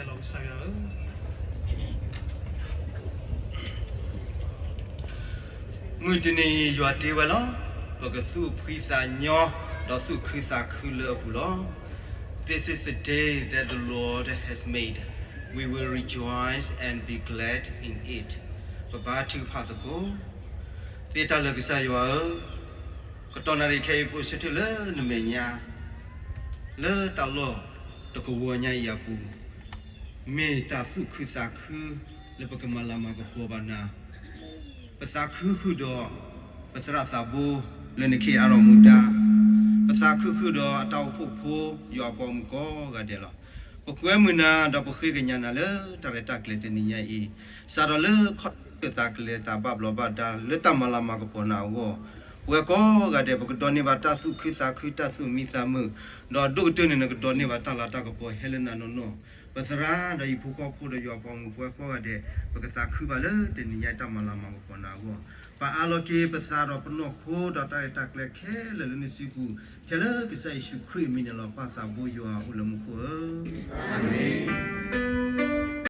ລອງໃສ່ເອີ ມື້ດຽວນີ້ ຢວາເຕວະລອ ປະກະສູບຄີສາຍຍໍ ດອກສູບຄືສາຄືເລີອະປູລອ This is the day that the Lord has made. We will rejoice and be glad in it. ປະບາຖືພາຕະໂກ ເຕຕາເລີກະສາຍ໌ ຢວາເອີ ກະຕໍນາຣີແຄອີໂປເຊເທີເລີ ນະເມຍາ ເລີຕາຫຼໍ ຕະກະວົຍາອີອາປູ ເມຕາສຸຂືສາຂື ເລີປະກະມາລາມາກະໂພບານາ ປະສາຂືຂືດອ ປະສະຣາສາໂບ ເລີນະເຄອາຣໍມຸດາ ປະສາຂືຂືດອ ອາຕາໂອໂພໂພ ຢອປອມກອກາເດລ ປະແຄວມືນາ ດອປະເຄກະຍານາ ເລີຕາແລຕາແກລເຕນິຍາເອ ສາດອເລີ ຂອດເຕຕາແກລຕາບາບລໍບາດາ ເລີຕາມາລາມາກະໂພນາອວໍ ແວກອກາເດ ປະກະດອນເນບາຕາສຸຂືສາຂື ຕາສຸມີຕາເມີ ດອກດູກະເຕີນເນກະດອນເນບາຕາລາຕາກະໂພ ເຮເລນານໍນໍ ປະສະຣາ ດອອີໂພກອໂພ ດອຢອປອງໂພແກກອກາເດ ປະກະສາຂືບາເລີ ເຕນິຍາຕາມາລາມາກະໂພນາອວໍ ປະອາລໍເກ ປະສາຣອປະນໍໂຄ ດອຕາເອຕາແກລແຄ ເລເລນິຊິກູ ແຄເລີກະສາເຢຊູຄຣິ ມີເນລອປາສາໂບຢວ ໂອລະມຸໂຄເອີ ອາເມນ.